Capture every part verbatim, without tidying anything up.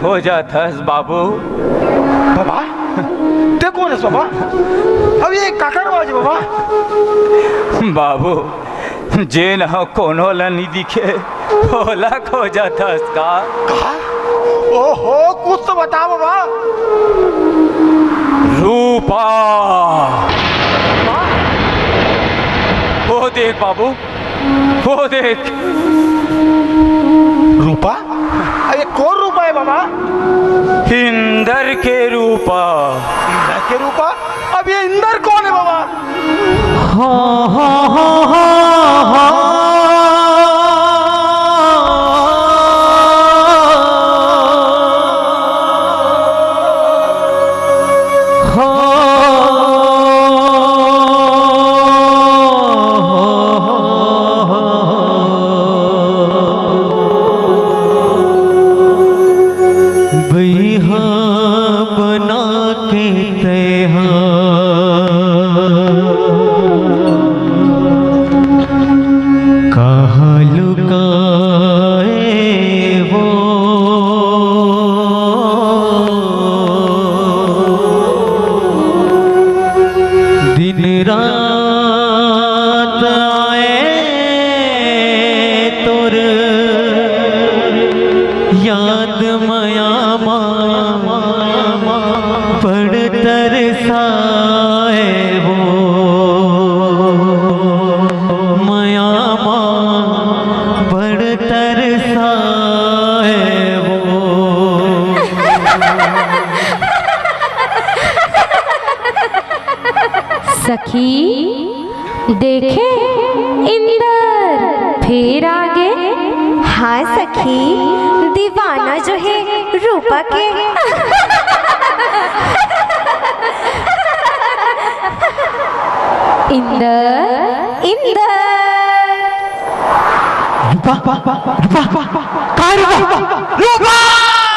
खोजत हस बाबू? बाबा, ते कोन हस बाबा? अब ये काकर आवाज हे बाबा? बाबू, जेन ह कोनो ल नइ दिखे, ओला खोजत हस का? का? ओहो, कुछ तो बता बाबा। रूपा। ओ देख बाबू, ओ देख। रूपा? अरे कोन रूपा हे बाबा? इंदर के रूपा। इंदर के रूपा? अब ये इंदर कोन हे बाबा? बइहा बना के तैहा कहाँ लुकाए वो? दिन रात आए तोर याद मया मा बड़ तरसाए वो, मया मा बड़ तरसाए वो। सखी, देखे इंदर फेर आगे। हाँ सखी, दीवाना जो हे रूपा के। इंदर, इंदर। रूपा, रूपा, रूपा, रूपा, का रूपा? रूपा,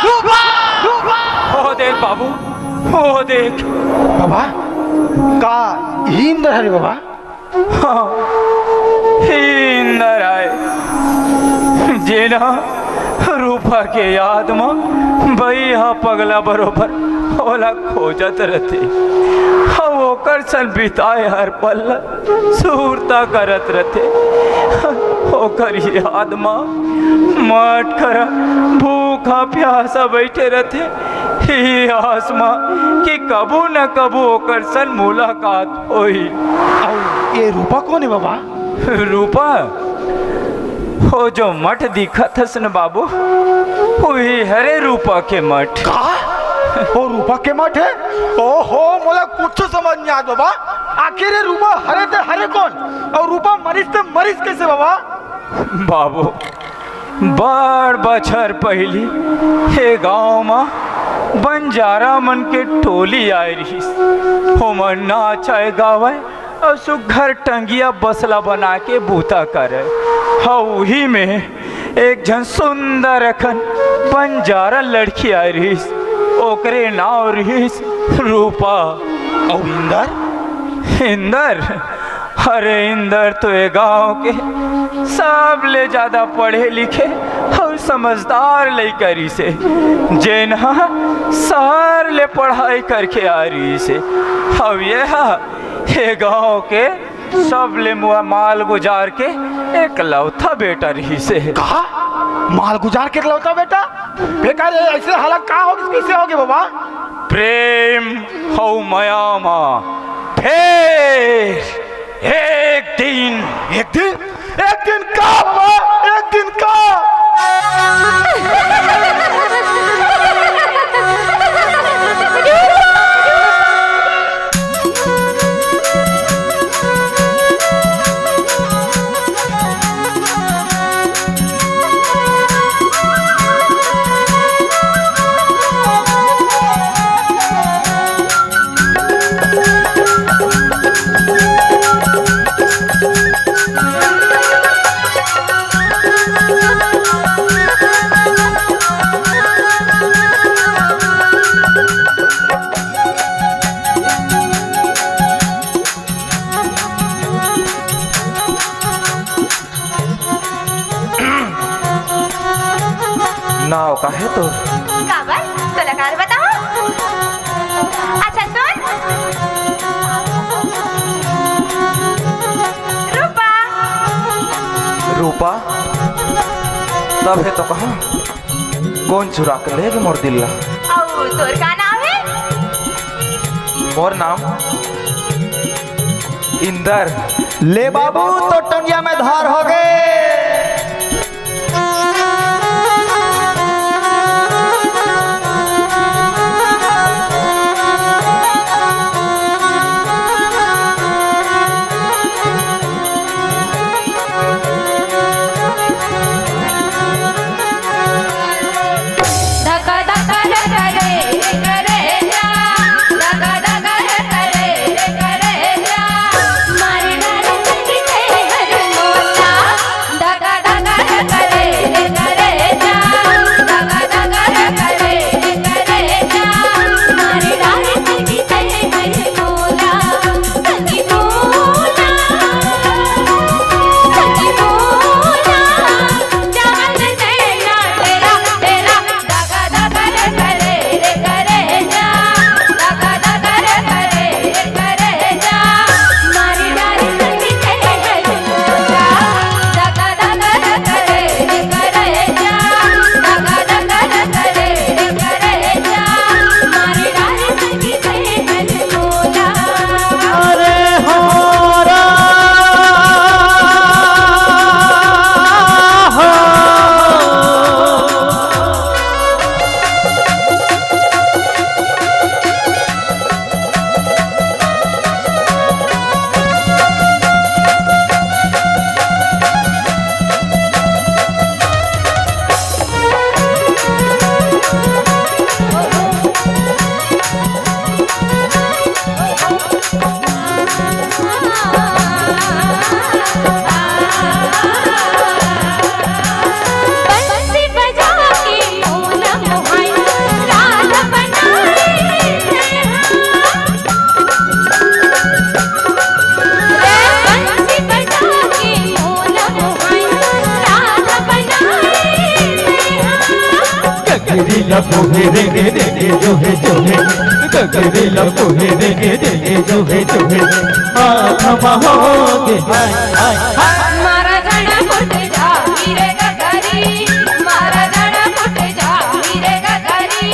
रूपा, रूपा। ओ देख बाबू, ओ देख। बाबा, का इही इंदर हरे बाबा? हाँ, इही इंदर आय, जेन ह रूपा के याद म बइहा पगला बरोबर ओला खोजत रथे। अउ ओकर संग बिताए हर पल ल सुरता करत रथे। ओकर याद म मटकरा भूखा प्यासा बइठे रथे, इही आस म कि कभू न कभू ओकर संग मुलाकात होही। अउ ये रूपा कोन हे बाबा? रूपा? ओ जो मठ दिखत हस न बाबू, उही हरे रूपा के मठ। का? ओ रूपा के मठ हे? ओहो, मोला कुछ समझ नइ आत बाबा। आखिर ये रूपा हरे ते हरे कोन? अउ रूपा मरिस ते मरिस कइसे बाबा? बाबू, बड़ बछर पहिली ए गांव म बंजारा मन के टोली आय रिहिस। ओमन नाचय गावय अउ सुग्घर टंगिया बसला बना के बूता करय। अउ उही में एक झन सुंदर अकन बंजारा लड़की आय रिहिस, ओकरे नाव रिहिस रूपा। अउ इंदर? इंदर? अरे इंदर तो ए गांव के सबले ज्यादा पढ़े लिखे अउ समझदार लइका रिहिस हे, जेन ह शहर ले पढ़ाई करके आय रिहिस हे। अउ ये ह ए गांव के सबले मुआ माल गुजार के एकलौता बेटा रिहिस हे। का? माल गुजार के एकलौता बेटा? बेकार, ये अइसे हालत का होगे, कइसे होगे बाबा? प्रेम अउ मया म फेर एक दिन, एक दिन, एक दिन का बाबा, एक दिन का। नाव का हे तोर? काबर? काल बताओ। अच्छा सुन, रूपा। रूपा, तब हे तो कहा, कोन चुरा के ले गे मोर दिल ला? अउ तोर का नाम हे? मोर नाम इंदर। ले बाबू, तो टंगिया में धार हो गे। गगरी ला पोहे रे गे रे गे जो हे जो हे, गगरी ला पोहे रे गे रे गे जो हे जो हे, हाथ मा हो गे हाय हाय हाय। मारा गणा फुट जा रे गगरी, मारा गणा फुट जा रे गगरी।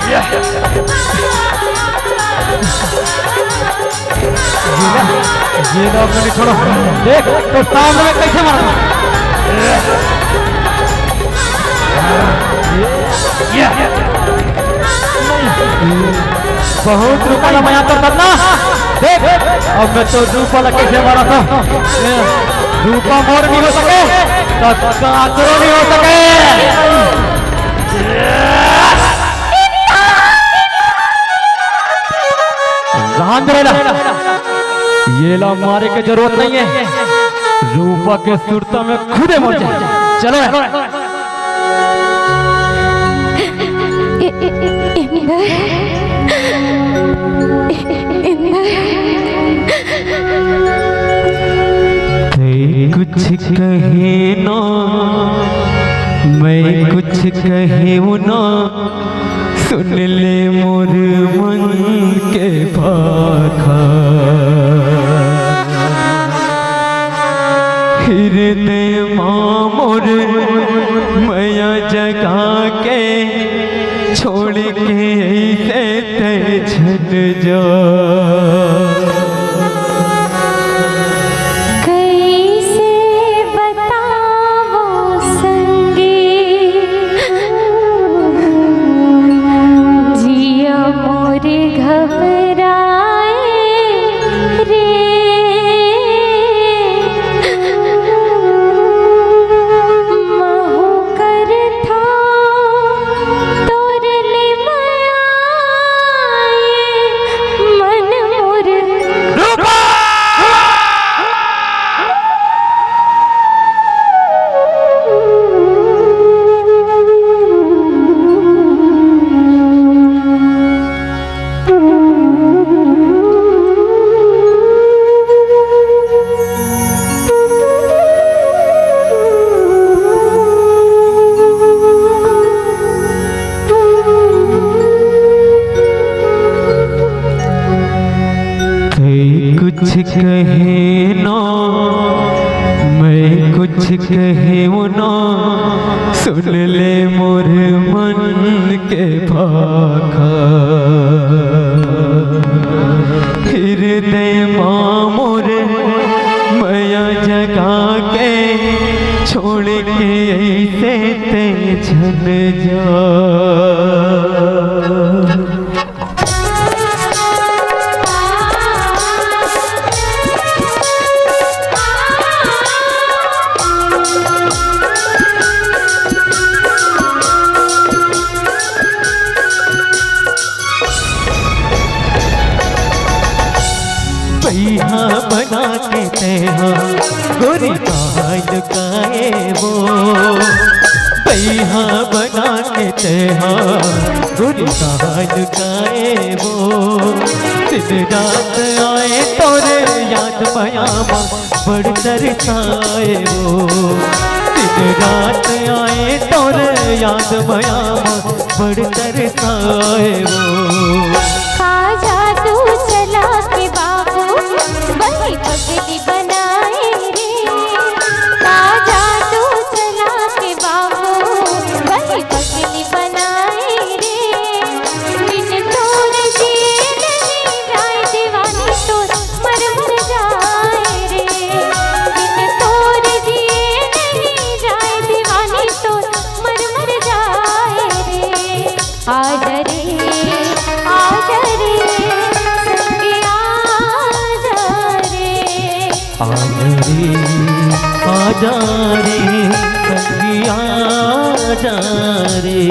ये ना, ये ना अपने छोड़ो। देख, तो सामने में कैसे मारा? ये, ये। बहुत रुपया मैं आता करना। देख, अब मैं तो रूपा ला कैसे मारा था। रूपा मोर नहीं हो सके, तो काकरो नहीं हो सके। रांझ रहे ना, ये ला मारे के जरूरत नहीं है। रूपा के सुरता में खुदे मर जाए। चलो। ए-, ए-, ए-, इंदर, ए-, इंदर। तै कुछ कहे ना, मैं कुछ कहे ना, सुन ले मोर मन के भाखा। हृदय मा मोर ऐसे ते झन जा। कैसे बतावो संगी, जिया मोर घबराए रे। महू करथो तोर ले मया, मन मोर। तैं कुछ कहे ना, मैं कुछ कहे ना, सुन ले मोर मन के भाखा। हृदय मा मोर मया जगा के, छोड़ के ऐसे ते झन जा। पैहा बना के तेहा गोरी कहाँ लुकाए वो। पैहा बना के तेहा गोरी कहाँ लुकाए वो। दिन रात आए तोरे याद मया मा बड़ तरसाए वो। दिन रात आए तोरे याद मया मा बड़ तरसाए वो। का जादू चला के बाबू, बही पगली बनाए रे। का जादू चला के बाबू, बही पगली बनाए रे। बिन तोर जिए नहीं जाए दीवानी तोर मर मर जाए रे। बिन तोर जिए नहीं जाए दीवानी तोर मर मर जाए रे। आजा रे, आजा रे, संगी आजा रे। आजा रे, आजा रे, संगी आजा रे।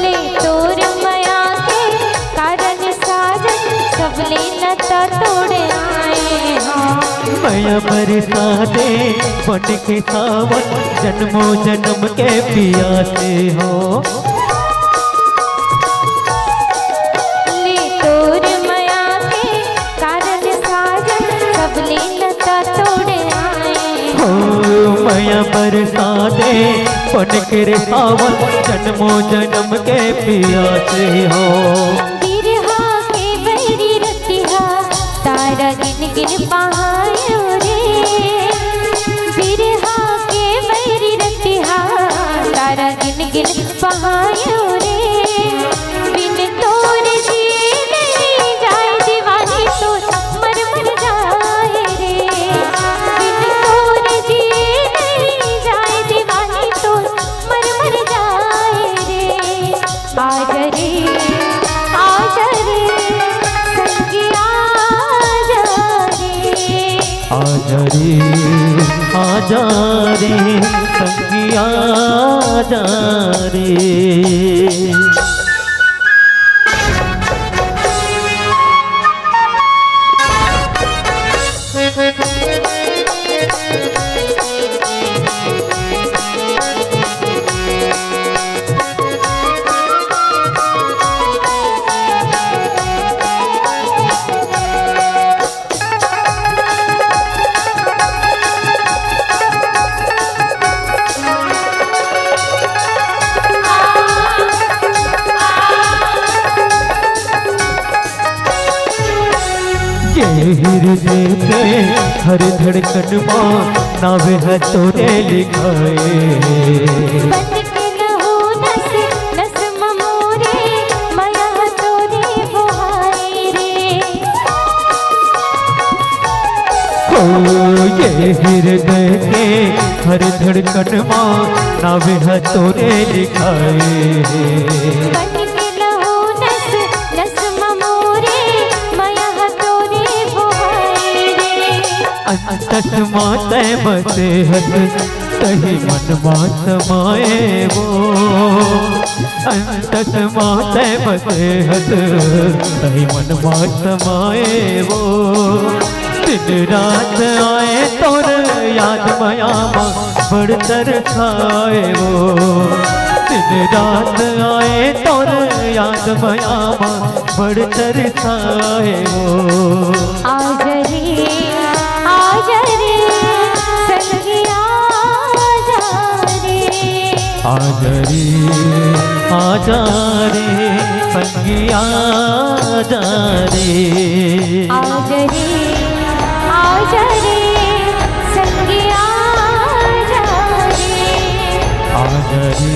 ले तोर मया के कारण साजन, सबले नता तोड़े आए हो। मया बरसा दे बन के सावन, जन्मों जन्म के पियासे हो। ले तोर मया के कारण साजन, सबले नता तोड़े आए हो। मया बरसा दे बन के रे सावन, जन्मों जन्म के पियासे हो। बिरहा के बैरी रतिहा, तारा गिन गिन पहायो रे। बिरहा के बैरी रतिहा, तारा गिन गिन पहायो रे। बिन तोर जिए नहीं जाए दीवानी तोर मर मर जाए रे। बिन तोर जिए नहीं जाए दीवानी तोर मर मर जाए रे। आजा रे, आजा रे, संगी आजा रे। आजा रे, आजा रे, संगी आजा रे। हृदय के हर धड़कन मा नावे ह तोरे लिखाए। बन के लहू नस नस म मोरे, मया ह तोरे बोहाए रे। हो ये हृदय के हर धड़कन मा नावे ह तोरे लिखाए। बन के लहू नस नस म मोरे, मया ह तोरे बोहाए रे। अंतस मा तै बसे हस, तही मन मा समाए वो। अंतस मा तै बसे हस, तही मन मा समाए वो। दिन रात आए तोर याद मया मा बड़ तरसाए वो। दिन रात आए तोर याद मया मा बड़ तरसाए वो। आजा रे, आजा रे, संगिया आजा रे। आजा रे, आजा रे, संगिया आजा रे। आजा रे, आजा रे, संगिया आजा रे। आजा रे,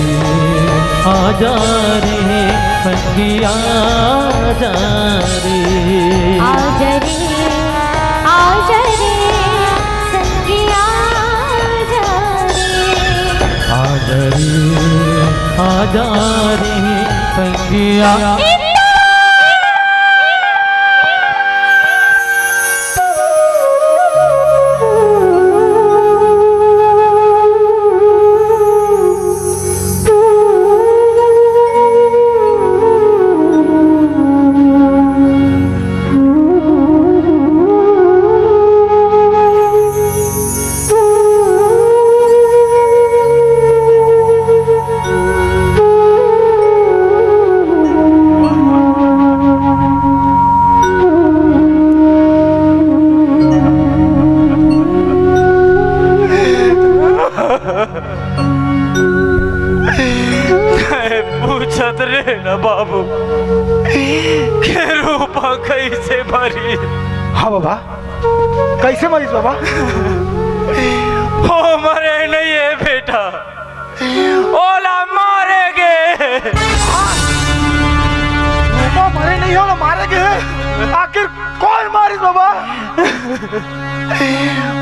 आजा रे, संगिया आजा रे। आजा रे, आजा रे, संगिया आजा रे। आजा रे, आजा रे, संगिया। तैं पूछत रे ना बाबू, के रूपा कइसे मरी? हाँ बाबा, कइसे मरिस बाबा? वो मरे नइ हे बेटा, ओला मारे गे। हाँ? रूपा मरे नइ हे, ओला मारे गे। आखिर कोन मारिस बाबा?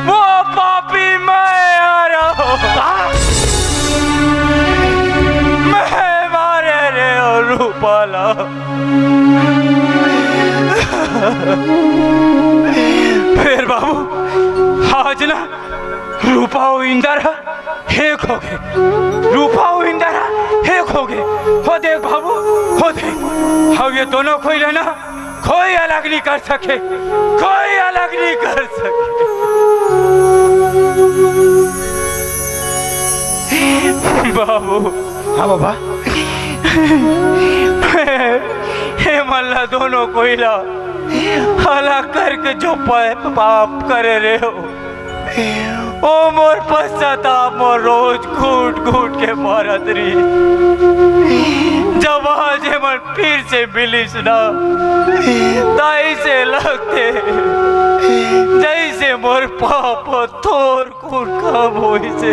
वो पापी मैं आ रहा हूँ। हाँ? मैं मारे रे ओ रूपा ला। फेर बाबू, आज ना रूपा अउ इंदर ह एक होगे। रूपा अउ इंदर ह एक होगे। हो देख बाबू, हो देख। अउ ये दोनों कोई ला ना, कोई अलग नइ कर सके, कोई अलग नइ कर सके। बाबू। हाँ बाबा। हे मन ला दोनों कोई ला अलग करके जो पा-, पाप करे रेहेंव, ओ मोर पश्चाताप मोर रोज घूट घूट के मरत रही। जब आज ये मन फिर से मिलिस ना, तइसे लगथे जइसे मोर पाप थोर कुन कम होइसे।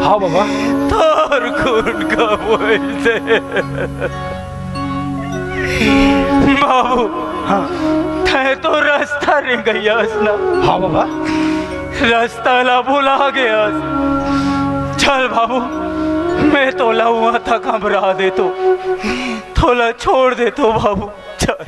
हाँ बाबा। थोर कुन कम होइसे। बाबू। हाँ। तैं तो रस्ता रेंगइस ना। हाँ बाबा। रस्ता ला भुला गेस। चल बाबू, मैं तोला उहाँ तक हमरा देथों, तोला छोड़ देथों बाबू, चल।